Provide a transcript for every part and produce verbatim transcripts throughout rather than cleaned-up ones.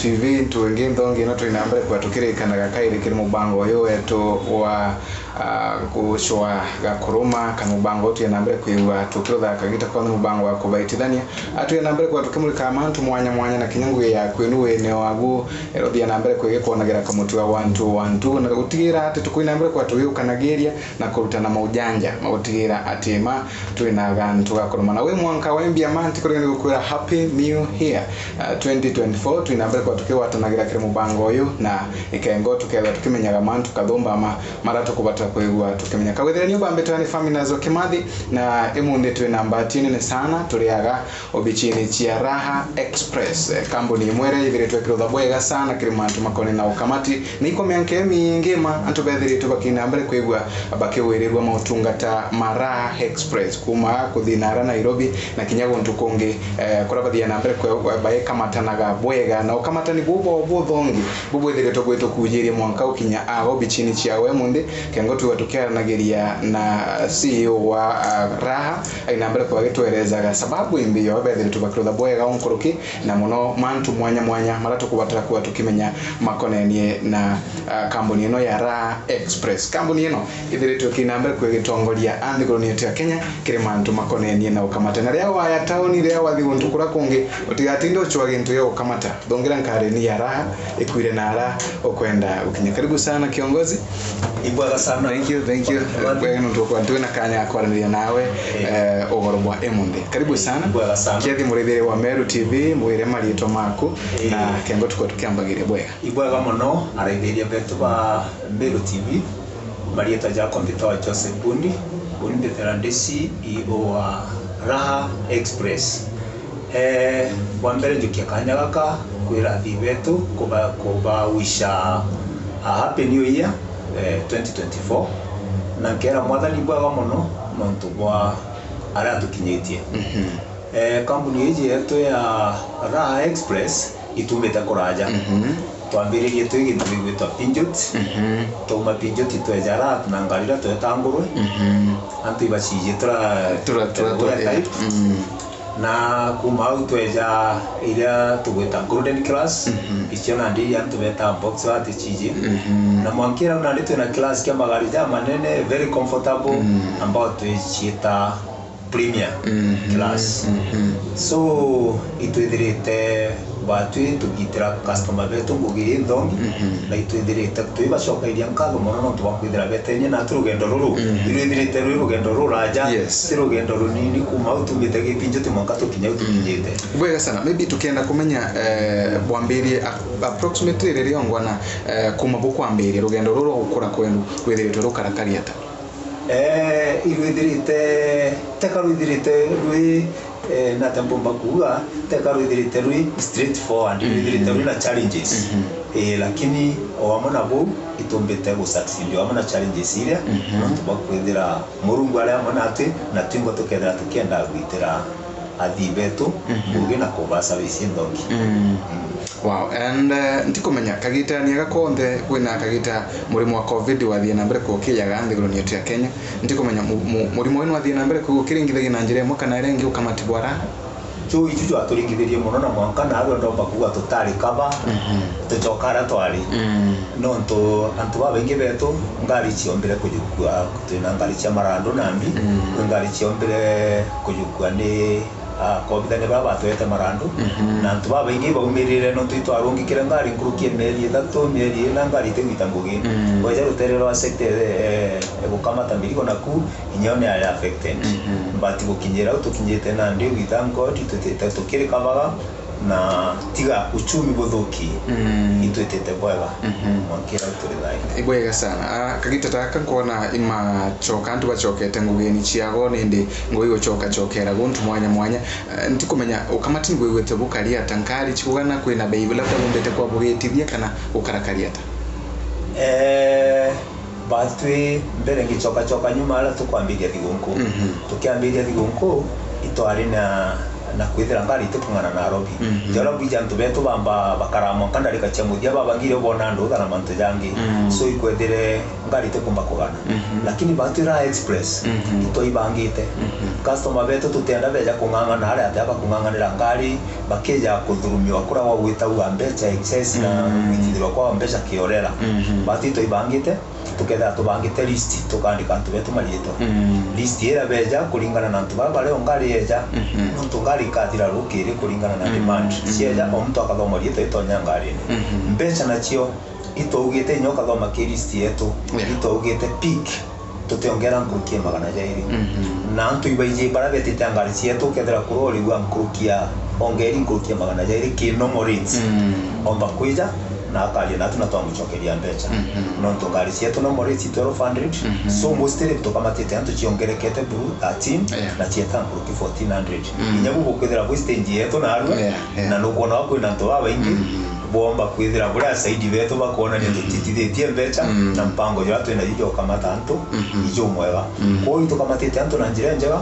T V, ntu ingi nthongi ino twina mbere kwa tukirikanaga kairi kiri mubango uyu wetu wa, ah, gucwa gakuruma, kana mubango uyu twina mbere kwigua tukirutha kagita konthe mubango wa kubaitithania. Ah, twina mbere kwa tukimurika mantu mwanya mwanya na kinya ngugi ya kwenu wene wagu, eh, uthia na mbere kwigikwonagira kamutu wa wantu wantu, na gutigira ati tukwina mbere kwa tugiukanagiria na kurutana maujanja ma gutigira ati ma twina gantu ga kurumana. Wi mwanka wa mbia manti kuri ni gukwira Happy New Year, uh, twenty twenty-four. Twina mbere kwa tukigwatanagira kiri mubango uyu na ikengo tukethwa tukimenyaga mantu kathumba ma mara tukubatira kwigua tukimenya. Kawithire ni ubambitwe ni Faminas wa Kimathi, na imunthi twina mbati nene sana turiaga obichini cia Raha Express, eh, kambuni imwe iria ithiritwe ikirutha bwega sana kiri mantu makoni na ukamati. Ni ikomea nkemi ngima antu bethiritwe bakina mbere kwigua bakiwirirwa mautungata ma Raha Express kuma kuthii nara Nairobi na kinya guntu kungi, eh, kuria bathia na mbere kwe-, baikamatanaga bwega na ukamatani bubu buthongi bubwithiritwe gwitukujiria mwanka ukinya a obichini ciawe munthi. Kengo tuga tukiaranagiria na C E O wa, ah, Raha, aina mbere kwa gitwerezaga sababu imbi yo bethiritwe bakirutha bwega unkuruki, na muno mantu mwanya mwanya mara tukubatara kuba tukimenya makonenie na, ah, kambuni ino ya Raha Express. Kambuni ino ithiritwe kina mbere kwigitongoria a nthiguruni yetu ya Kenya kiri mantu makonenie na ukamata. Na riria waya tauni, riria wathi guntu kuria kungi, utigatinde ucua gintu gia ukamata. Thongira nkareni ya Raha ikwire na ara ukwenda gukinya. Karibu sana kiongozi. Ibwega sana. Thank you, thank you. Bwega nuntu kwa twina kanya ya kwaraniria nawe, eh, ugoro bwa imunthi. Karibu sana. Ibwega sana. Kiathi murithiria wa Meru T V, mwire mariitwa maku, eh, na kengo tukwa tukiambagiria bwega. Ibwega muno, araithiria betu ba Meru T V, mariitwa jakwa mbitagwa Joseph Bundi, uni mbithira ndi C E O wa Raha Express. Eh, bwa mbere njukia kanya gaka kwira athii betu kuba, kuba wisha a Happy New Year, eh, twenty twenty-four, na nkera Mwathani bwega muno nontu bwa aria atukinyitie. Mhm. Eh, kambuni iji yetu ya Raha Express itumbite kuraja. Mhm. Twambiririe twi gintu gigwitwa Peugeot. Mhm. Twauma Peugeot tweja Raha na ngari iria tweta Ngurwe. Mhm. Antu ibaciiji tura, tura, tura, tura, tura, type. Mm. Na kuma au tweja iria tugwita Golden Class, mhm, icio nandi iria antu beta box batichiji. Mhm. Na mwankira au nandi twina class kia magari ja manene, very comfortable, mm, ambao twiciita Premier, mhm, Class. Mhm. So, itwithirite batwi tugitira customer betu ngugi inthongi, mhm, na itwithirite twibacokairia nkatho mono nontu bwa kwithira betenie natu rugendo ruru. Mhm. Irwithirite rwi rugendo ruraja, yes, ti rugendo runini kuma au tumite Gipinjo ti mwanka tukinya au tukinyite. Bwega sana. Maybe tukienda kumenya, eh, bwambirie ap-, approximately riria ongwana, eh, kuma bukwambiria rugendo ruru rwa gukura kwenu rwithiritwe rukarakari ata? Eh, irwithirite, teka rwithirite rwi, eh, nata mbumba kuuga, teka rwithirite rwi straight forward, mhm, rwithirite rwi na challenges. Mhm. Eh, lakini o amwe na buu, itumbite gu succeed o amwe na challenges iria, mhm, nontu bwa kwithira Murungu ari amwe natwi, na twingwa tukethira tukienda gwitira athii betu, mhm, ngugi na kuba service inthongi. Mm. Mm. Wow. And, eh, ntikumenya, kagitani gaka konthe kwina kagita murimo wa covid wathie na mbere kukijaga nthiguruni yetu ya Kenya. Ntikumenya mu-, mu-, murimo wenu wathie na mbere kukiringithagia na njira imwe kana iria ingi ukamati bwa Raha? Juu iju jwaturingithirie muno na mwanka naarua ndomba kuuga tutari kaba, mhm, tucoka aria twari. Mm. Nontu antu babaingi betu ngari ciombire kujukua, twina ngari cia marandu nambi, mm, kwi ngari ciombire kujukua ni akobithania baria batwete marandu, mhm, na antu babaingi baumirire nontu itwarungikire ngari nkuruki ya mieri ithatu, mieri ina, ngari itigwita ngugi. Mm. Kweja rutere rwa sector, eh, eh, gukamata mirigo naku, inya yo ni ari affected. Mhm. But gukinyira au tukinyite nandi, we thank God, twitite tukiri kabaga, na tiga uchumi buthuki, mm, itwitite bwega. Mhm. Mwankira au turi thayu. Ibwega sana. Ah, kagita taka nkwona imacoka, antu bacokete ngugini ciago, nindi ngugi gucoka cokera guntu mwanya mwanya. Eh, ntikumenya ukamati nigwigwite bukari ata, ngari cikugana kwina bei labda bumbite kwa bugitithia kana gukarakari ata? Eh, batwi mbere ngicokacoka nyuma aria tukwambiria thigunku. Mhm. Tukiambiria thigunku, itwari na na kwithira ngari itikung'ana Nairobi. Mhm. Jaria bwija antu betu bamba bakaraa mwanka ndarika cia muthia, babangire ubona ndutha na mantu jangi. Mm. So ikwethire ngari itikumba kugana. Mhm. Lakini batwira Express, mhm, itwaibangite. Mhm. Customer betu tutienda beja kung'ang'ana aria atia bakung'ang'anira ngari, bakija kuthurumiwa kuria gwa gwitagua mbeca excess na, mm, gwitithirwa kwa mbeca kiorera. Mhm. Batu itwaibangite, tukethira tubangite list, tukandika antu betu mariitwa. Mm. List iria beja kuringana na antu baria bari o ngari yeja, mhm, nontu ngari ikathira rukiri kuringana na, mm, demand. Mm. Cieja, o muntu akathoma riitwa itonya ngarine. Mhm. Mbeca nacio itwaugite, inya ukathoma ki list yetu, yeah, itwaugite peak, tutiongera nkuruki ya magana jairi. Mhm. Na antu ibaiji baria betite ngari cietu, ukethira kuria urigua nkuruki ya, ongeri nkuruki ya magana jairi ki normal rates. Mm. Omba kwija, na akaria natu na twamucokeria mbeca. Mhm. Nontu ngari cietu normal rates i twelve hundred, mhm, so mostly tukamatite antu ciongerekete buru thirteen, yeah, na cieta nkuruki fourteen hundred. Mm. Inya bu bukwithira bwi stage yetu narua, yeah, yeah, na nukwona wa kwina antu babaingi, mhm, boomba kwithira buria asaidi betu bakwonania, mhm, tutitithitie mbeca, mm, na mpango juria twina ju jwa ukamata antu, mhm, iju mwega. Mm. Kwou itukamatite antu na njira injega,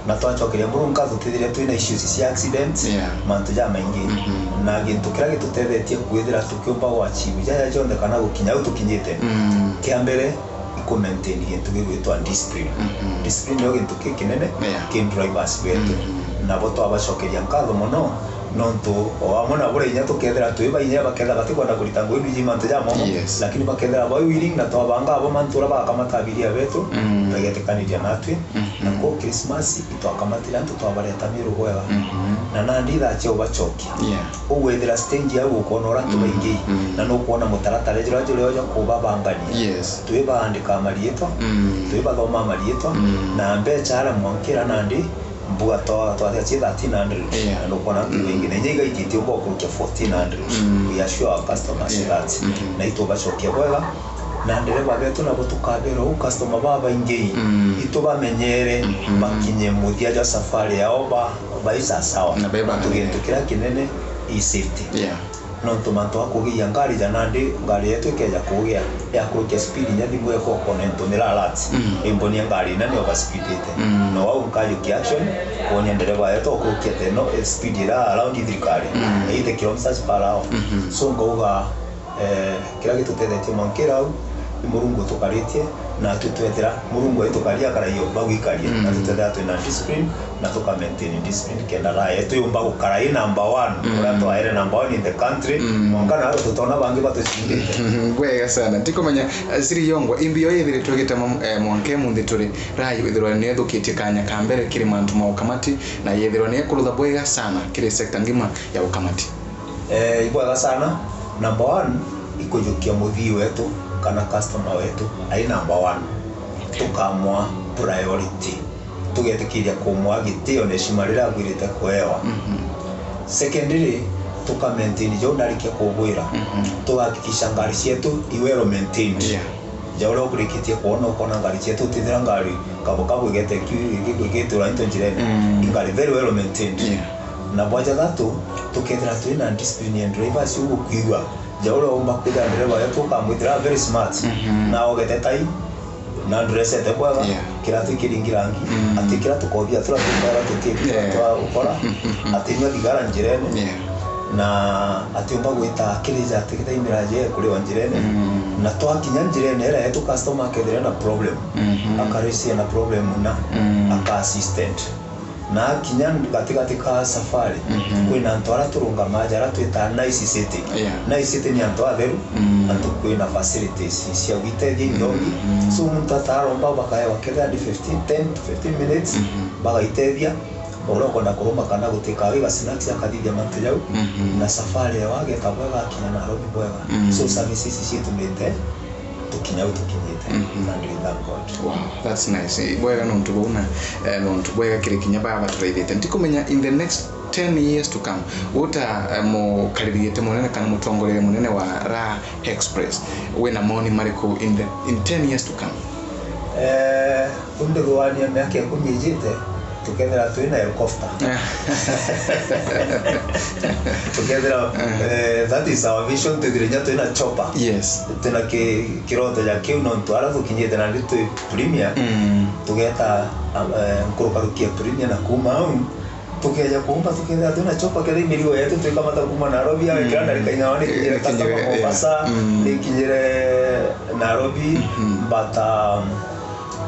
na twacokeria Murungu nkatho twithire twina issues cia accidents, yeah, mantu jamaingi. Mhm. Na gintu kiria gitutethetie kwithira tukiumba gwachieve jaja jonthe kana gukinya au tukinyite, mm, kia mbere, iku maintain gintu gigwitwa discipline. Mhm. Discipline niyo gintu kikinene, yeah, ki drivers betu. Mhm. Nabo twabacokeria nkatho mono, nontu o amwe na buria inya tukethira twi bainya bakethira batikwenda kurita ngugi biji mantu ja momo, yes, lakini bakethira bai willing na twabanga abo mantu uria bagakamata abiria betu, mm, begetikaniria natwi. Mhm. Na kuu Christmas itwakamatire antu twabareta Meru bwega. Mhm. Na nandi ithaa cia ubacokia. Yeah. Ugwithira stage au ukwona uria antu, mm, baingi. Mm. Na nukwona mutaratara juria jurio jwa kubabangania. Yes. Twibaandika mariitwa, mm, twibathoma mariitwa, mm, na mbeca aria mwankira nandi mbuga twa-, twathia ci thirteen hundred. Yeah. Na nukwona antu, mm, baingi. Na inya igaititie uga ukurukia fourteen hundred. Mm. We assure our customers, yeah, that. Mhm. Na itubacokia bwega. Na ndereba betu nabo tukabera uu customer babaingi, mm, itubamenyere, mhm, bakinye muthia jwa safari yao ba-, bai sasawa. Na bai, nontu gintu kiria kinene i safety. Yeah. Nontu mantu a kugiia ngari ja nandi ngari yetu ikeja kugia, yakurukia speed inya thimu ekokona intumira alert. Mm. Imbonia ngari ina ni overspeedite. Mm. Na wau nkajukia action, kwonia ndereba yetu akurukia teno, eh, speed ira around thirikari, mm, eighty kilometers per hour. Mhm. So nkauga, eh, kiria gitutethetie mwankira au, ni Murungu utukaritie, na atwi twethira Murungu aitukaria akaraio bagwikaria, mm, na tutethira twina discipline, na tuka maintain discipline, kenda raha yetu yumba gukara i number one, mm, uria twaere number one in the country, mm, mwanka na tutona bangi batucindite. Bwega sana. Ndikumenya, eh, Siri Yongwa, imbi yo yithiritwe igitema, eh, mwanka imunthi turi, raha yithirwa ni ithukitie kanya ka mbere kiri mantu ma ukamati, na yithirwa ni ikurutha bwega sana kiri sector ngima ya ukamati. Eh, ibwega sana. Number one, ikujukia muthii wetu kana customer wetu ai number one. Tukamwa priority. Tugetikiria kumwa gitio na heshima riria agwirite kuewa. Mhm. Secondly, tuka maintain jau ndarikia kubwira. Mhm. Tugahakikisha ngari cietu i well maintained. Yeah. Ja uria ukurikitie kwona, ukona ngari cietu utithira ngari kabu kabu igete ki-, ki-, ki-, gitura into njirene. Mm. I ngari very well maintained. Yeah. Na bwa jathatu, tukethira twina discipline ya drivers ugukwigua. Ja uria umba kwithira ndereba wetu ukamwithira very smart. Mhm. Na ogete tai, na ndresete bwega, yeah, kiratu kiringi rangi, mm, ati kira tukothia tura tukwera tuti, yeah, twa ukora, ati nywa thigara njirene. Yeah. Na atiumba gwita akirija ati githaimira je kuriwa njirene. Mm. Na twakinya njirene ira yetu customer akethira na problem, mhm, akarisia na problem na, mm, aka assistant. Na akinya gatigati ka safari, mhm, kwina antu aria turungamaga aria twitaga nice sitting. Yeah. Nice sitting ni antu atheru, mm, antu kwina facilities cia gwitethia inthongi. Mm. So muntu ataromba bakaewa kethira ni fifteen, ten to fifteen minutes, mhm, bagaitethia. Uria ukwenda kurumba kana gutika wiga snacks akathithia mantu jau. Mhm. Na safari yao ageta bwega akinya Nairobi bwega. Mm. So services ici itumite tukinya u tukinyite. Mhm. And we thank God. Wow, that's nice. Eh, bwega nontu bau na, eh, nontu bwega kiri kinya baba baturaithite. Ndikumenya in the next ten years to come, uta, eh, mukaririgite munene kana mutongoria munene wa Raha Express, wina moni mariku in the, in ten years to come? Eh, Undirwania miaka ikumi ijite, tukethira twina helicopter. Tukethira, mhm, eh, that is our vision, twithire nya twina chopper. Yes. Twina ki-, kiroto ja kiu, nontu aria tukinyite nandi twi premier, mm, tugeta, eh, nkurukaruki ya premier, na kuma au tukeja kuumba, tukethira twina chopper, kethira i mirigo yetu twikamata kuuma Nairobi, mm, ikira ndarika inya ni kinyire, eh, customer, yeah, Mombasa, mm, ni kinyire Nairobi, mm-hmm, but, um,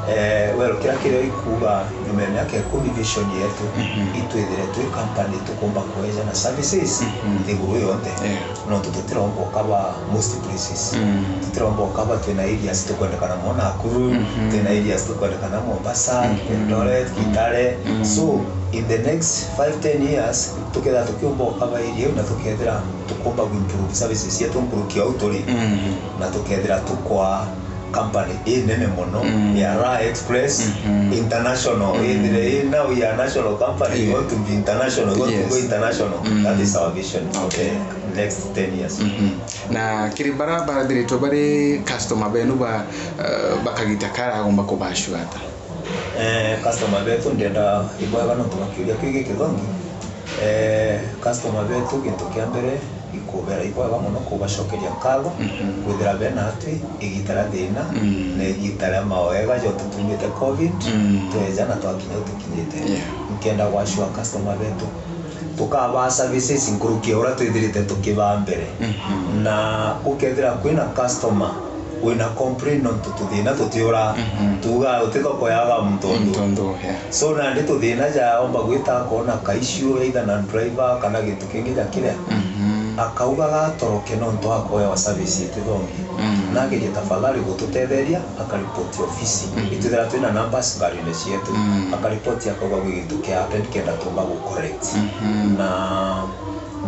eh, well, kira kiria ikuuga nyuma ya miaka ikumi, vision yetu, mm-hmm, itwithire twi company tukumba kweja na services, mm-hmm, nthiguru yonthe. Yeah. Nontu tutiromba ukaba most places. Mm. Tutiromba ukaba twina areas tukwendekana mo Nakuru, mhm, twina areas tukwendekana Mombasa, mhm, Eldoret, mhm, Kitale. Mm. So, in the next five, ten years, tukethira tukiumba ukaba area iu na tukethira tukumba kuimprove services cietu nkuruki au turi, mm, na tukethira tukwa company inene mono, mm, ya Raha Express, mhm, international, mm, ithire i now ya national company, yes, we want to be international, we want to go, yes, International. Mm. That is our vision for, okay, the next ten years. Mhm. Na kiri bara bathiritwe bari customer benu ba, eh, bakagita kara agomba kubashua ata? Eh, customer betu ndenda ibwega nontu bakiuria kiu gi Kithongi. Eh, customer betu gintu kia mbere ikubera ibwega mono kubacokeria nkatho, mhm, kwithira bena atwi igita ria thina, mm, na igita ria mawega jontu tumite covid, mm, tweja na twakinya u tukinyite. Yeah. Nkenda gwashua customer betu tukabaa services nkuruki ya uria twithirite tukibaa mbere. Mhm. Na gukethira kwina customer wina complain nontu tuthina tutiura, mhm, tuuga uti thoko yaga muntu undu. Muntu undu, yeah. So nandi tuthina jaomba gwita akona ka issue either na driver kana gintu kingi ja kiria, mhm, akauga gatoroke nontu akoewa service iti thongi. Mhm. Nagerie tafadhali gututetheria, akaripoti ofisi. Mhm. Itwithira twina numbers ngarine cietu. Mhm. Akaripoti akauga gwi gintu kia happen kenda tumba gu correct. Mhm. Na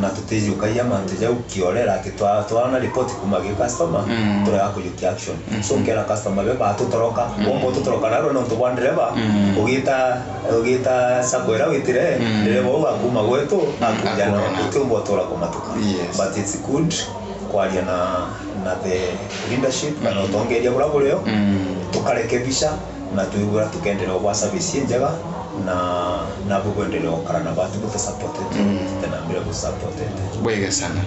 na tutijukagia mantu jau kiorera, ati twa-, twaona report kuma gi customer, mm, turega kujukia action. Mhm. So, nkera customer be batutoroka, mm, womba ututoroka narua nontu bwa ndereba, mm, ugita, ugita sacco ira witire, mm, ndereba uu akuma gwetu, mm, akuja na akuona. Utiumba utura kumatuka. Yes. But it's good kwaria na, na the leadership, kana, mm, utongeria buria burio, mm, tukarekebisha. Na twigua tukenderea gwa service injega, na, na bugwenderea gukara na batu buta supported, mm, tena mbere bu supported. Bwega sana.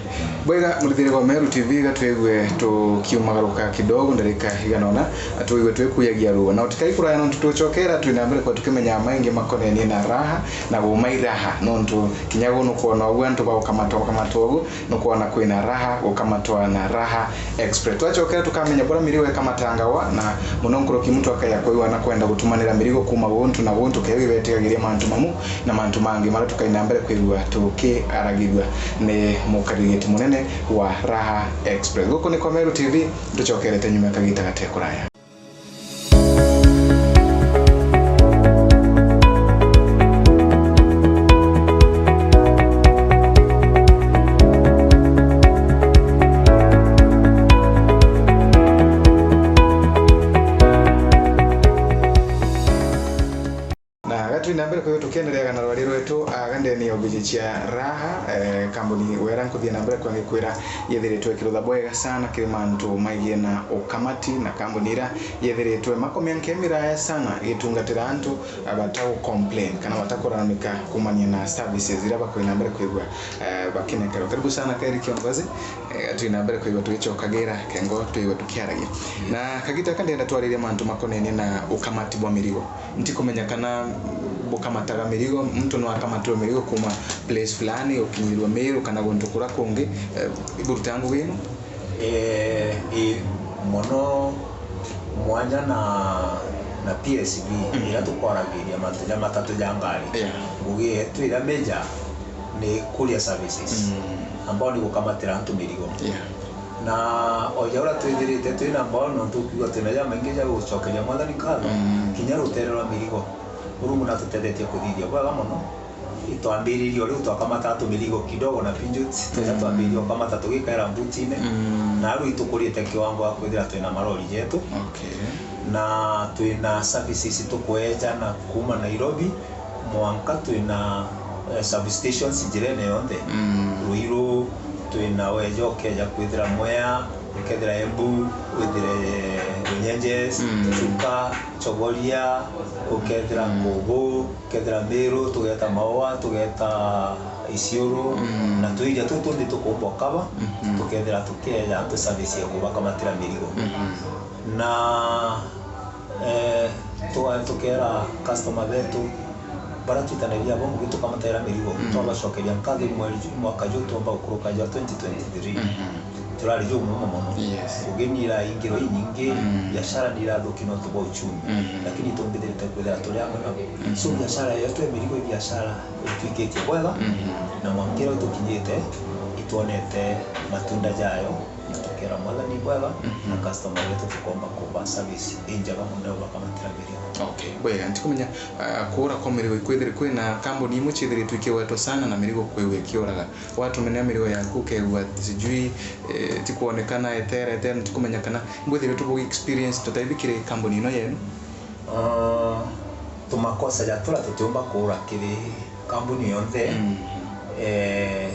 Bwega, murithiri gwa Meru T V, ga twigue tukiumagaruka kidogo, ndarika igana ona, twigue twikuyagia ruo. Na utikai kuraya nontu tucokera, twina mbere kwa tukimenya maingi makonenie na Raha, na gumai Raha, nontu kinya gu nukwona ugu antu baukamatwa, ukamatwa ugu, nukwona kwina Raha, gukamatwa na Raha Express. Twacokera tukamenya buria mirigo ikamatangagwa, na muno nkuruki muntu akaja kwigua na kwenda gutumanira mirigo kuma guntu na guntu, kethira ibetigagiria mantu mamu na mantu mangi maria tukaina mbere kwigua tukiaragirua ni mukarigiti munene wa Raha Express. Guku ni kwa Meru T V, tucokerete nyuma ya kagita gate kuraya. Na ga twi na mbere, kwithirwa tukiendereaga na rwari rwetu, aga ndene ya obiji cia Raha, eh, kambuni wera nkuthie na mbere kwa ngikwira yethiritwe ikirutha bwega sana kiri mantu maigie na ukamati, na kambuni ira yethiritwe makomia nkemi raya sana igitungatira antu, ah, bata gu complain kana bata kuraramika kumania na services ira bakwina mbere kwigua, eh, bakinekerwa. Karibu sana Kairi Kiongozi, eh, twi na mbere kwigua tugicokagira kengo twigua tukiaragia. Na kagita aka ndenda twaririe mantu makonenie na ukamati bwa mirigo. Ntikumenya kana bukamataga mirigo, muntu no akamatwe mirigo kuma place fulani ukinyirwe Meru kana guntu kura kungi, eh, iburuta ngugi ino? Eh, ii, mono mwanya na, na P S V, mm, ira tukwaragiria mantu ja matatu ja ngari. Yeah. Ngugi yetu ira major ni courier services, mm, ambao ni gukamatira antu mirigo. Yeah. Na o ja uria twithirite twina mbao, nontu ukiuga twina ja maingi ja gucokeria Mwathani nkatho, mm, kinya rutere rwa mirigo, Murungu natutethetie kuthithia bwega mono. Itwambiririe o riu twakamata tumirigo kidogo na Peugeot, tweja, mm, twambiririe ukamata tugikaira mbutine, mm, na riu itukurite kiwango ya kwithira twina marori jetu. Okay. Na twina services tukweja na kuma Nairobi, mwanka twina, eh, substations njirene yonthe. Mm. Ruiru, twina weja ukeja kwithira Mwea, ukethira Embu, withire Runyenjes, mm, Chuka, Chogoria, ukethira, mm, Ngugu, ukethira Meru, tugeta Maua, tugeta Isiolo, mm, na tuiria tuu tungi tukumba ukaba, mhm, tukethira tukeja tu service ya kubakamatira mirigo. Mhm. Na, eh, twa-, tukera customer betu, Bara twitanagia abo ngugi tukamatera mirigo, mm, twabacokeria nkatho i mweri ju-, mwaka ju twomba gukuruka jwa twenty twenty-three. Mhm. Turari jumumo mono. Yes. Ugeni iraingirwa inyingi, mm, biashara ni irathuki nontu bwa uchumi. Mhm. Lakini tumbithirite kwithira turi amwe nabo. Mhm. So biashara yetu ya mirigo i biashara itwikitie bwega, mhm, na mwankira utukinyite, itwonete matunda jayo, na tukera Mwathani bwega, mhm, na customer wetu tukomba kuba service injega mono ya kubakamatira mirigo. Okay, bwega, ntikumenya, ah, kuura kwa mirigo ikwithiri kwina kambuni imwe ciithiritwe ikiwetwa sana na mirigo kwigua ikiuraga. Watumenia mirigo yaku ukegua sijui, eh, tikwonekana, etera, etera, ntikumenya kana mbwithirwe tu bu experience tutaibi kiri kambuni ino yenu. Ah, tumakosa ja turia tutiumba kuura kiri kambuni yonthe. Mm. Eh,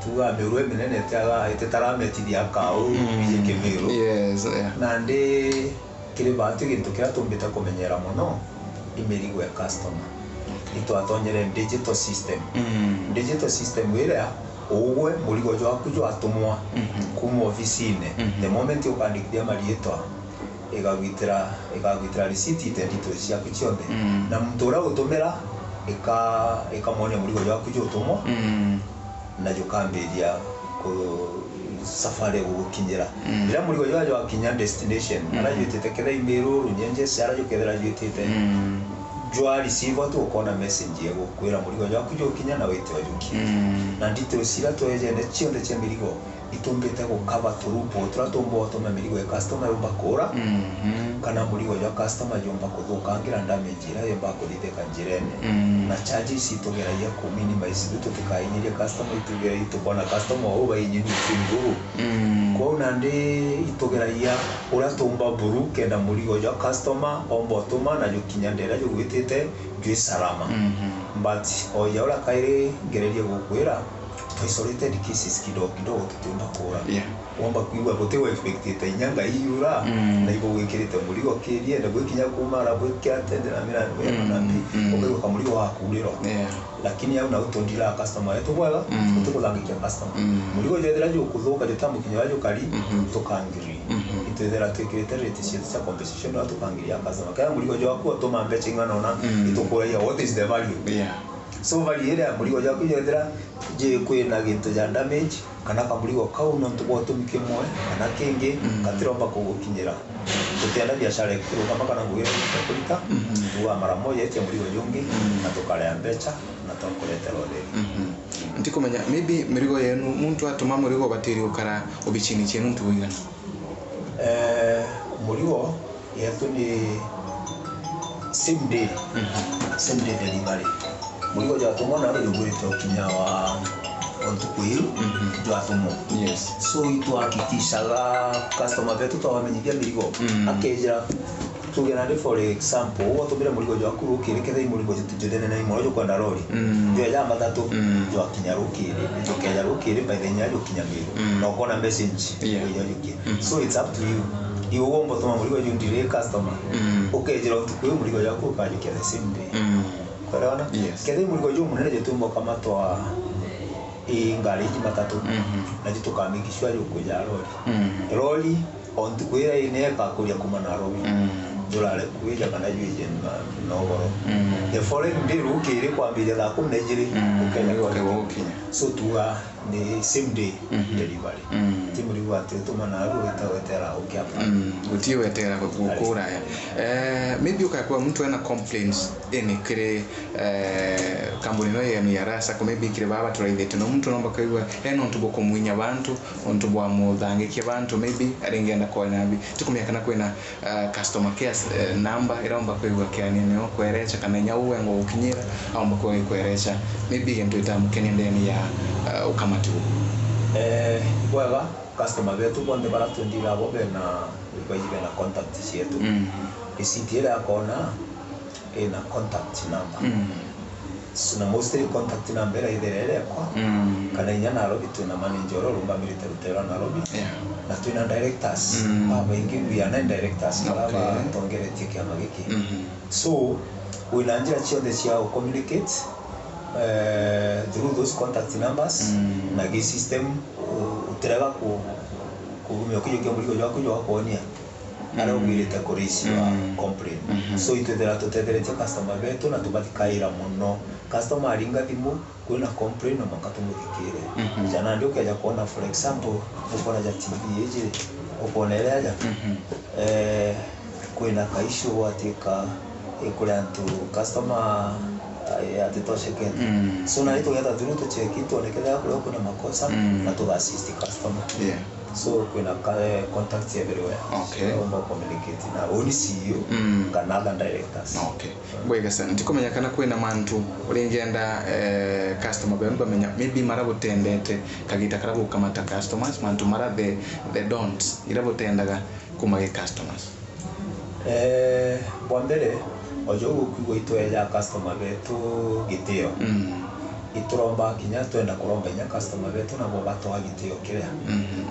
tuga miuru iminene itiaga, ititarametithia kau, mm, iji Kimiru. Yes, yeah. Nandi kiri bantu gintu kiria tumbite kumenyera mono i mirigo ya customer. Okay. Itwatonyere digital system. Mm. Digital system iria ugwe murigo jwaku jwatumwa, mhm, kuma ofisine. Mhm. The moment ukandikithia mariitwa, igagwitira, igagwitira receipt ite details ciaku cionthe. Mm. Na muntu uria utumira ika-, ikamwonia murigo jwaku jutumwa, mm, na jukambiria ku-, safari ya gugukinyira. Mm. Riria murigo jwa jwakinya destination, mm, ara jwitite, kethira i Meru, Runyenjes, ara jukethira jwitite, mm, jwa receive tu ukona message ya gukwira murigo jwaku jukinya na wite ujukie. Mm. Na details iria twejene cionthe cia mirigo, itumbite gukava turupo turia tumba utuma mirigo ya customer yumba kuura, mhm, kana murigo jwa customer jumba kuthukangira damage iria yumba kuthithika njirene. Mm. Na charges itugeragia ku minimize, riu tutikainyirie customer, itugeragia, tukona customer uu bainyirie uchumi buu. Mm. Kwou nandi itugeragia uria tumba buru kenda murigo jwa customer omba utuma na jukinya ndera jugwitite jwi salama. Mhm. But oja uria kairi ngererie gukwira, twa isolated cases kidogo kidogo tutiumba kuura. Yeah. Womba kwigua guti u expectite inya Ngai iura, mm, na igugwikirite murigo kirie, na gwikinya kuma ara gwikira tende na mira, mm, na mbi, mm, ukaigua kamurigo gakuurirwa. Yeah. Lakini au nau tundiraa customer wetu bwega, mm, tutikuthangikia customer. Mm. Murigo jwethira jukuthuka, jutamukinya uria jukari, mhm, tukangiri. Mhm. Itwithira twikirite rate cietu cia compensation, na tukangiria customer. Kaya murigo jwaku utuma mbeca ing'ana una, mm, itukuragia, what is the value? Yeah. So value iria murigo jwaku jwethira je kwina gintu ja damage, kana kamurigo kau nontu bwa utumi kimwe kana kingi, mm, gatiromba kugukinyira. Tutienda biashara ikurugama kana ngugi iria kurita, mhm, tuga mara moja itia murigo jungi, mm, na tukarea mbeca na twakuretera utheri. Mhm. Ntikumenya, maybe mirigo yenu, muntu atuma murigo ubatiri ukara obichini cienu ntuku igana? Eh, murigo yetu ni same day, mhm, same day delivery. Murigo jwatumwa na ruri gwitwa kinya wa, wa ntuku iu, mhm, jwatumwa. Yes. So itwahakikishaga customer betu twawamenyithia mirigo, mm, akejira, tuge nandi for example, utumire murigo jwaku rukiri, kethira i murigo jutu-, juthene na imono jukwenda rori, mm, jweja matatu, mm, jwakinya rukiri, jukeja rukiri by the time jukinya Meru, mm, na ukona message, yeah, ijo jukie. Mm. So it's up to you. Iwe womba utuma murigo ju delay customer. Mm. Ukejira utuku uyu murigo jwaku ukajukia the same day. Mm. Kwerewana? Yes. Kethira i murigo ju munene jutumba ukamatwa i ngari iji matatu. Mhm. Na ju tukamake sure jukuja lori. Mm. Lori, o ntuku iria ine ikakuria kuma Nairobi. Mm. Jurare kwija kana jwije na, na ugoro. Mm. The following day rukiri kwambiria thaa kumi na ijiri, mm, ukeja kwa ukeja gukinya. So tuga ni same day, mhm, delivery. Mm. Ti murigo ati utuma naru wita wetera ukiapa. Mm. Guti wetera gu-, gukura ya. Eh, maybe ukakua muntu ena complaints ini kiri, eh, kambuni ino yenu ya Rasa, ku maybe kiri baba turaithite no muntu nomba kaigua ena untu bwa kumwinya bantu, untu bwa muthangikia bantu, maybe aringenda kwona mbi. Tikumenya kana kwina, eh, customer care, eh, number iromba kwigua kiania nio kwerecha kana inya uwe ngo gukinyira aomba kwigua kwerecha maybe gintu itamukenia ndeni ya, eh, ukamati uu. Eh, bwega, customer betu bonthe bara twendira abo bena, baiji bena contact cietu. Mm. Receipt iria akona ina contact number. Mm. So, na mostly contact number ira ithira irekwa, mm, kana inya Nairobi twina manager uria urungamirite rutero Nairobi. Yeah. Na twina directors. Mm. Babaingi we are nine directors, okay, bara batongeretie kiama giki. Mm-hmm. So, wina njira cionthe cia u communicate, eh, through those contact numbers, mm, na gi system, u-, utirega ku-, kugumia ukijukia murigo jwaku jwakwonia. aria ugwirite ku raise your complaint. So itwithira tutetheretie customer betu na tubathikaira mono. Customer aringa thimu, kwina complaint, no mwanka tumuthikire. Ja nandi ukeja kwona, for example, ukona ja T V iji, ukona iria ja, eh, kwina ka issue gwatwika, eh, kuri antu customer, eh, atitoshekete. So nandi tugeta through tucheki, twone kethira kuria kwina makosa, na tuga assist customer. Yeah. So kwina ka, eh, contact everywhere. Okay. Uromba communicate na uni C E O kana other directors. Okay. Bwega sana. Ndikumenya kana kwina mantu uringenda, eh, customer benu bamenya, maybe marabutendete kagita karia bukamata customers, mantu mara the, the don'ts ira butendaga kuma gi customers. Eh, bwa mbere, ojo gukwigua itweja customer betu gitio. Ituromba kinya twenda kuromba inya customer betu nabo batwa gitio kiria.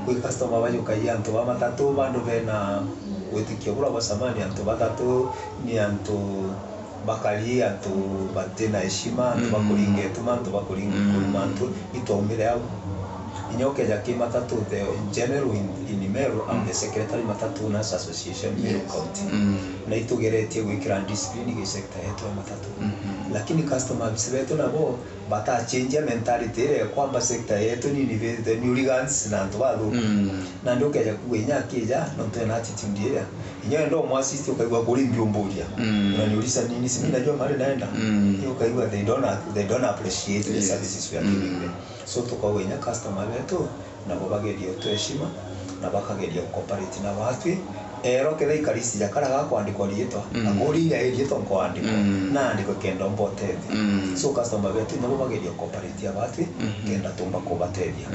Kwi customer bajukagia antu ba matatu, bandu bena witikio bura bwa samani, antu batatu ni antu bakari, antu batina heshima, antu bakuringa ituma, antu bakuringa kuruma, antu itwaumire au. Inya ukeja ki matatu, the, in general in, in Meru, I'm the secretary Matatu Owners Association, Meru County. Na itugeretie gwikira discipline gi sector yetu ya matatu. Lakini customers betu nabo batachenjia mentality iria kwamba sector yetu ni, ni the new hooligans na antu bathuku. Nandi ukeja kuga inya akija, nontu ena attitude iria. Inya wenda umwassist ukaigua kuri mbi umburia. Unaniuliza nini? Si mimi najua mahali naenda. Hiyo ukaigua they don't, they don't appreciate the services we are giving them. So tukauga inya customer betu, nabo bagerie utu heshima, na bakageria ucooperate na batwi. Ero kethira ikarisi ja karia gakwandikwa riitwa, na kuri iria riitwa nkwandikwa, na andikwe kenda umba utethia. So customer betu nabo bageria ucooperate na batwi, kenda tumba kubatethia.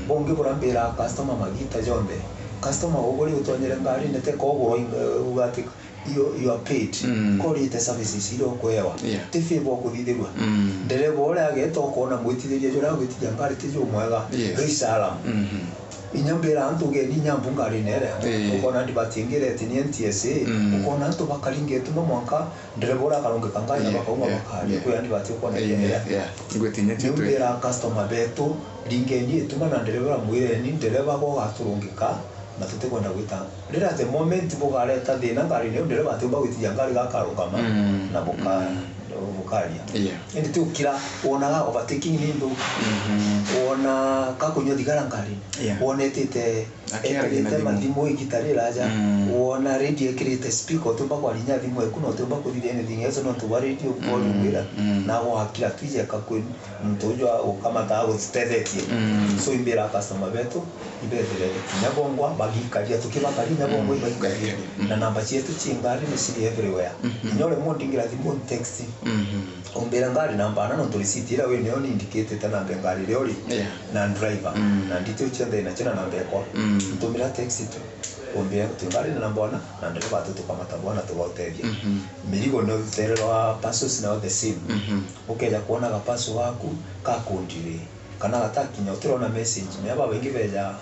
Bungi buria mbiraga customer magita jonthe, customer uguri utonyere ngarine te kogurwa, eh, uga ati you, you are paid. Korite services iria ukwewa. Yeah. Ti favor ukuthithirua. Ndereva uria ageta ukona mwitithiria juria ugwitithia ngari ti jumwega. Yes. Raise alarm. Inya mbira antu ugeni inya mbu ngarine iria. Eh. Ukona ndibati ingireti ni N T S A. Ukona antu bakaringa ituma mwanka ndereva uria akarungika ngari na bakauma bakaria. Kwi andibati ukona iria. Ngwitinya. Niu mbira customer betu, ringeni ituma na ndereva uria mwireni, ndereva gwa ugaturungika, na tutikwenda gwita. Riria the moment bugareta thina ngarine iu, ndereva atiumba gwitithia ngari gakarungama na buka-, bukaria. Yeah. Indi ti ukira, wonaga overtaking ni nthuku. Wona kakunyua thigara ngarine. Yeah. Wona etite, ekirite mathimu igita riraja. Wona radio ekirite speaker, utiumba kwarinya thimu eku na utiumba kuthithia anything else nontu bwa radio volume ira. Na gwakira twije kakwenu, muntu uju ukamata agutitethetie. So imbira customer betu, ibethire kinya bongwa bagikaria, tukibakaria inya bongwa ibaikaria. Na namba cietu cie ngari ni ciri everywhere. Inya uria mundu ndingira thimu ni text. Umbira ngari namba ana nontu receipt ira wi nayo ni indicate namba ya ngari iria uri na driver. Na details cionthe inacio na namba yakwa. Ntumira text tu. Umbira tu ngari na namba ana na ndereva tu tukamata bwana tugotethia. Mirigo no tererwa parcels nayo the same. Ukeja kwona ga parcel gaku gakundire. Kana gatakinya, utirona message. Mea babaingi beja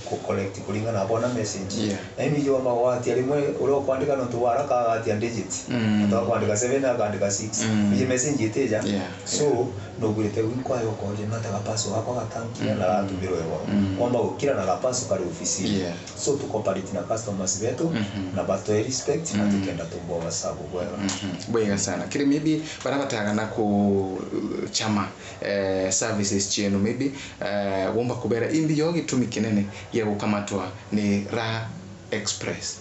ku collect kuringana na bona message. Yeah. Na imi jomba gwatia rimwe uria ukwandika nontu bwa haraka agatia digit. Nontu akwandika seven akandika six. Ije message itija. Yeah. So, nugwirite gwikwa yo ukoria nataga pass wakwa gatankia na ratumirwe igoro. Kwamba gukira na gapass kari ofisini. Yeah. So, tukoperate na customers betu na batwe respect na tukenda tumboga sabu bwega. Bwega sana. Kiri maybe bara batagana ku chama eh, services cienu, maybe, eh, womba kubera imbi yo gitumi kinene gia gukamatwa ni Raha Express?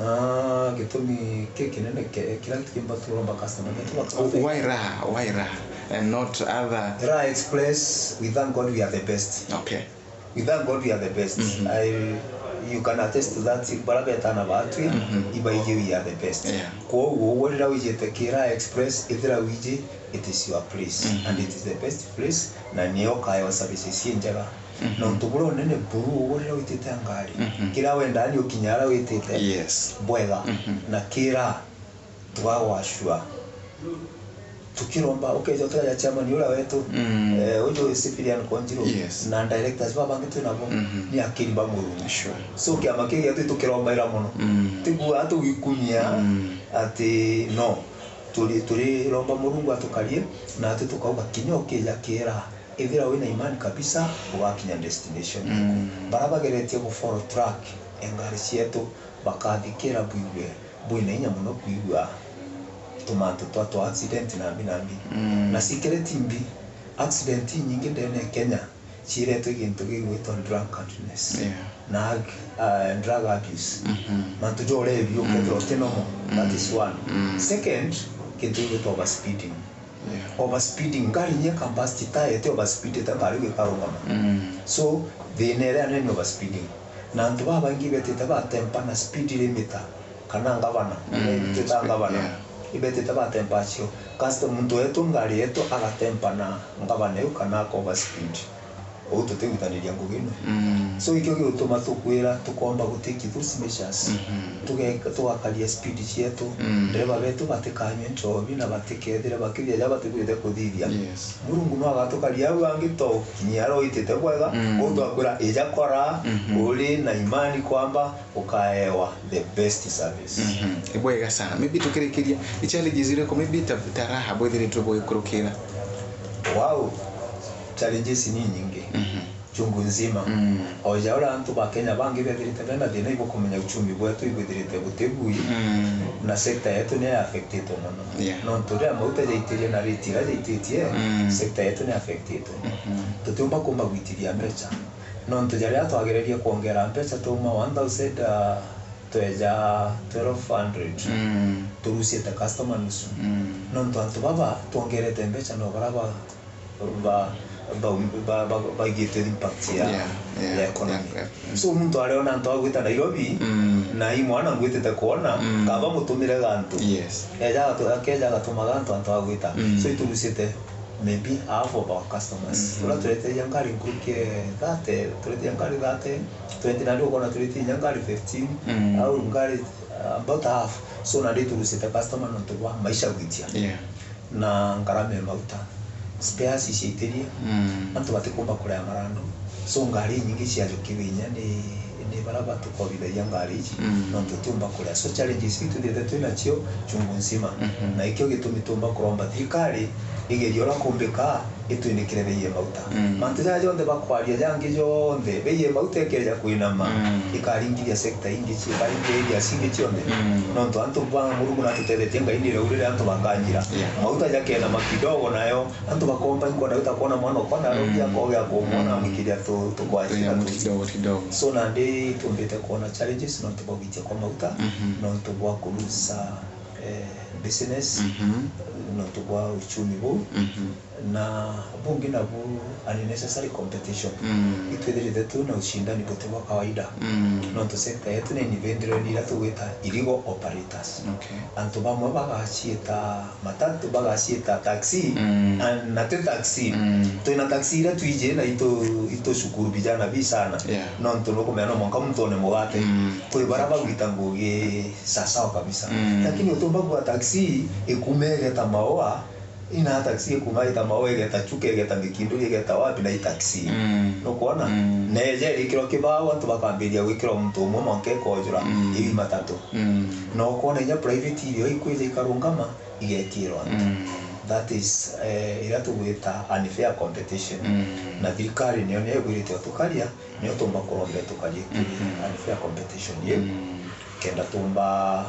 Ah, gitumi ki kinene ke-, kira kimba turomba customer betu bakaba. Why Raha? Why Raha and not other? Raha Express, we thank God we are the best. Okay. We thank God we are the best. I, you can attest to that. Bara betana batwi, ibaiji we are the best. Yeah. Kwoguo, uguo rira wijite ki Raha Express, ithira wiji, it is your place. And it is the best place, na niyo ukaewa services injega. Nontu buria unene buru uguo rira witite ngari. Kira wenda ni ukinya ara witite. Yes. Bwega. Na kira twagwacua. Tukiromba, ukeja ukaja chairman uria wetu, eh, uju Cyprian Konjiro, yes, na directors babangi twi nabo, ni akiri ba Murungu. Sure. So, kiama kii gietu tukirombaira mono. Tikuga tugikumia ati no. Turi, turiromba Murungu atukarie, na ati tukauga kinya ukija kira, ithira wina imani kabisa, ugakinya destination. Bara bageretie gu follow track, engari cietu, bakathikira bwigue bwina inya mono kwigua tumantu twa twa accident nambi nambi. Mm. Na cikire ti mbi, accident inyingi ndene ya Kenya ciretwe gintu gigwitwa drunkenness. Yeah. Na ag-, uh, drug abuse. Mhm. Mantu ja urebi, mm, ukethirwa uti normal. That is one. Mm. Second, gintu gigwitwa overspeeding. Yeah. Overspeeding, ngari inya kambasi citaete overspeedite ngari iu ikarungama. Mm. So, thina iria nene ni overspeeding. Na antu babaingi ibetite batempa na speed limiter kana ngavana. Mm, twita speed, ngavana. Yeah. Ibetite batempa acio. Custom muntu wetu ngari yetu agatempa na ngavana iu kana aka overspeed. Uu tutigwitaniria ngugi imwe. Mm. So, ikio gigutuma tukwira tukomba gutake those measures. Mhm. Tuge-, tugakaria speed cietu. Mm. Ndereba betu batikanywe nchobi na batikethire bakithia ja batibwite kuthithia. Yes. Murungu no agatukaria au angi to kinya aroitite bwega, mm, uu twakwira ija kora, mhm, uri na imani kwamba ukaewa the best service. Mhm. Ibwega sana. Maybe tukirikiria, i challenges iriku maybe ta, ta Raha bwithiritwe bugikurukira? Wow. Challenges ni nyingi. Mhm. Chungu nzima. Mm. O ja uria antu ba Kenya bangi bethirite bena thina ibukumenya uchumi bwetu ibwithirite butigui, mm, na sector yetu ni ya affectitwe mono. Yeah. Nontu riria mauta jaitirie na rate iria jaititie, mm, sector yetu ni affectitwe. Mhm. Tutiumba kumba gwitithia mbeca. Nontu ja riria twagererie kwongera mbeca twauma one thousand, uh, tweja twelve hundred, mm, turucite customer nusu. Mm. Nontu antu baba twongerete mbeca no bara ba, ba, ba, ba, ba, baigite impact ya, yeah, yeah, ya economy. Yeah, yeah. So muntu ariona antu agwita Nairobi, mm, na i mwana ngwitite kuona, mm, kaba mutumire gantu. Yes. Eja agatu-, akeja agatuma gantu antu agwita. Mm. So iturucite maybe half of our customers. Mhm. Turia tureteria ngari nkuruki thirty, tureteria ngari thirty, twenty, na ndio ukona tureteria inya ngari fifteen, mm, au ngari, uh, about half. So, na ndio turucite customer nontu bwa maisha gwitia. Yeah. Na ngarama ya mauta. Spares iciaitirie. Mm. Antu batikumba kurea marando. So, ngari inyingi ciajukiwe inya ni, ni bara batukobithagia ngari ici. Mm. Nontu tiumba kurea. So, challenges ici tuthiite twinacio chungu nzima. Mhm. Na ikio gitumi tumba kuromba thirikari igerie uria kumbika itwinikire bei ya mauta. Mm. Mantu jaja jonthe bakwaria jangi jonthe, bei ya mauta ikeja kwinama, mm, ikaringithia sector ingi cio, ikaringithia areas ingi cionthe. Mm. Nontu antu ba Murungu natutethetie, Ngai ni iraurire antu bakanyira. Yeah. Mauta jakenama kidogo nayo, antu bakomba inkwenda gwita kuona mwana okwa na arogi, mm, akoge akomwona, mm, amikiria tu, tukwacira. Tunyamu tu kidogo kidogo. So nandi tumbite kuona challenges nontu bwa gwitia kwa mauta, mhm, nontu bwa kurusa eh, business, mhm, nontu bwa uchumi buu, mhm, na bungi nabu unnecessary competition. Mm. Itwithirite tu na ushindani buti bwa kawaida. Mm. Nontu sector yetu ni independent iria tugwita illegal operators. Okay. Antu bamwe bagaciita matatu, bagaciita taxi, mm, and na ti taxi. Mm. Twina taxi iria twiji na itu, itu shukuru vijana bi sana. Yeah. Nontu nukumenya no mwanka muntu one mugate. Mm. Kwi bara bagwita ngugi sawasawa kabisa. Mm. Lakini utumba kua taxi ikuma igeta maua, ina taxi ikuma igeta maua, igeta chuka, igeta mikinduri, igeta wapi na i taxi. Mm. Nukwona? Mm. Na eja irikirwa kibao, antu bakambiria gwikirwa muntu umwe mwanka ikojura, mm, iu i matatu. Mm. Na ukwona inya private irio ikwija ikarungama, igekirwa antu. Mm. That is, eh, iria tugwita unfair competition. Mm. Na thirikari nio, nio igwirite utukaria, nio tumba kuromba tukarie kiri, mhm, unfair competition iu, mm, kenda tumba,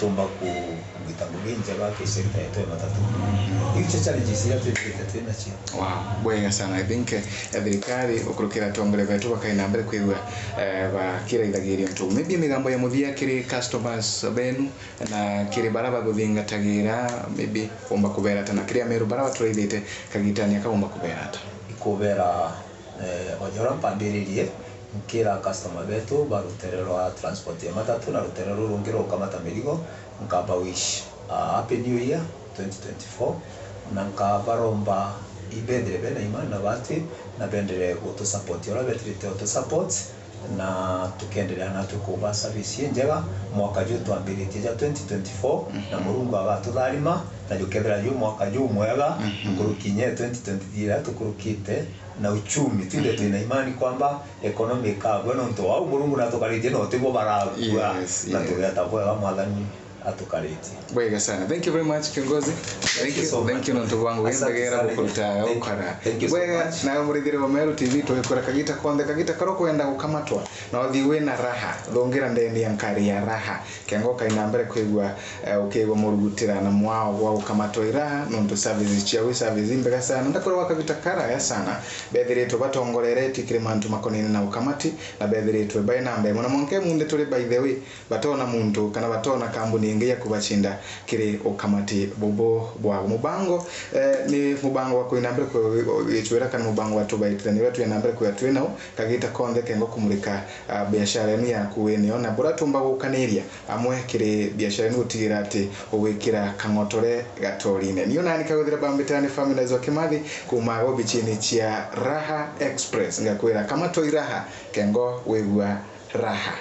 tumba kugita ngugi njega ki sector yetu ya matatu. Iu cio challenges iria twithirite twinacio. Wow, bwega sana. I think, eh, thirikari ukurukira atongoria betu bakaina mbere kwigua, eh, bakiraithagiria untu. Maybe migambo ya muthia kiri customers benu na kiri bara baguthingatagira, maybe kuumba kubera ata, na kiri ameru bara baturaithite kagitani aka kuumba kubera ata? Ikubera Eh, o ja uria mpambiririe, nkira customer betu ba rutere rwa transport ya matatu na rutere ruru rungi rwa gukamata mirigo, nkaba wish a happy new year twenty twenty-four, na nkabaromba ibethire bena imani na bati, na bendere gutu support uria betirite utu support, na tukenderea natwe kuba service injega mwaka ju twambiritie ja twenty twenty-four, na Murungu agatutharima, na jukethira ju mwaka ju mwega, mhm, nkuruki inya twenty twenty-three iria tukurukite, na uchumi. Twinthe, mhm, twina imani kwamba economy ikagua, nontu au Murungu natukaritie na utibo baragua, yes, na, yes, tugeta bwega, Mwathani. atukaritie. Bwega sana. Thank you very much, kiongozi. Thank you, so thank much. you nontu bwa ngugi Asante mbegera sana. gukuruta Thank you. ukara. Thank you so Bwega, much. nawe murithire wa Meru T V, tugikura kagita konthe, kagita karia ukwenda gukamatwa, na uthii wina raha, thungira ndeni ya nkari ya raha. Kengo kaina mbere kwigua, eh, ukigua murugutira na mwao gwa gukamatwa iraha, nontu services ciao i services imbega sana. Ndakwira gwa kagita karaya sana, bethiritwe batongoreretue kiri mantu makonene na ukamati, na bethiritwe bai na mbere. Mwana mwanke munthi turi, by the way, batona muntu kana batona kambuni ingi ya kubacinda kiri ukamati bubu bwao. Mubango, eh, ni mubango wa kwina mbere kugicwira kana mubango wa tubaitithania uria twina mbere kwia twinao kagita konthe kengo kumurika, ah, biashara inu yaku winio na buria tumba gukaniria amwe kiri biashara inu gutigira ati ugwikira kang'otore gatorine. Niu nani kaguthira bambitani Family Nzwa Kimathi kuma obichini cia Raha Express, ngakwira kamatwa iraha kengo wigua raha.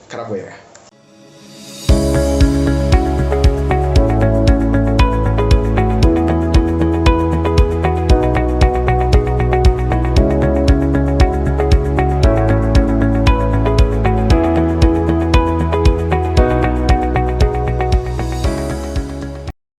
Kara bwega.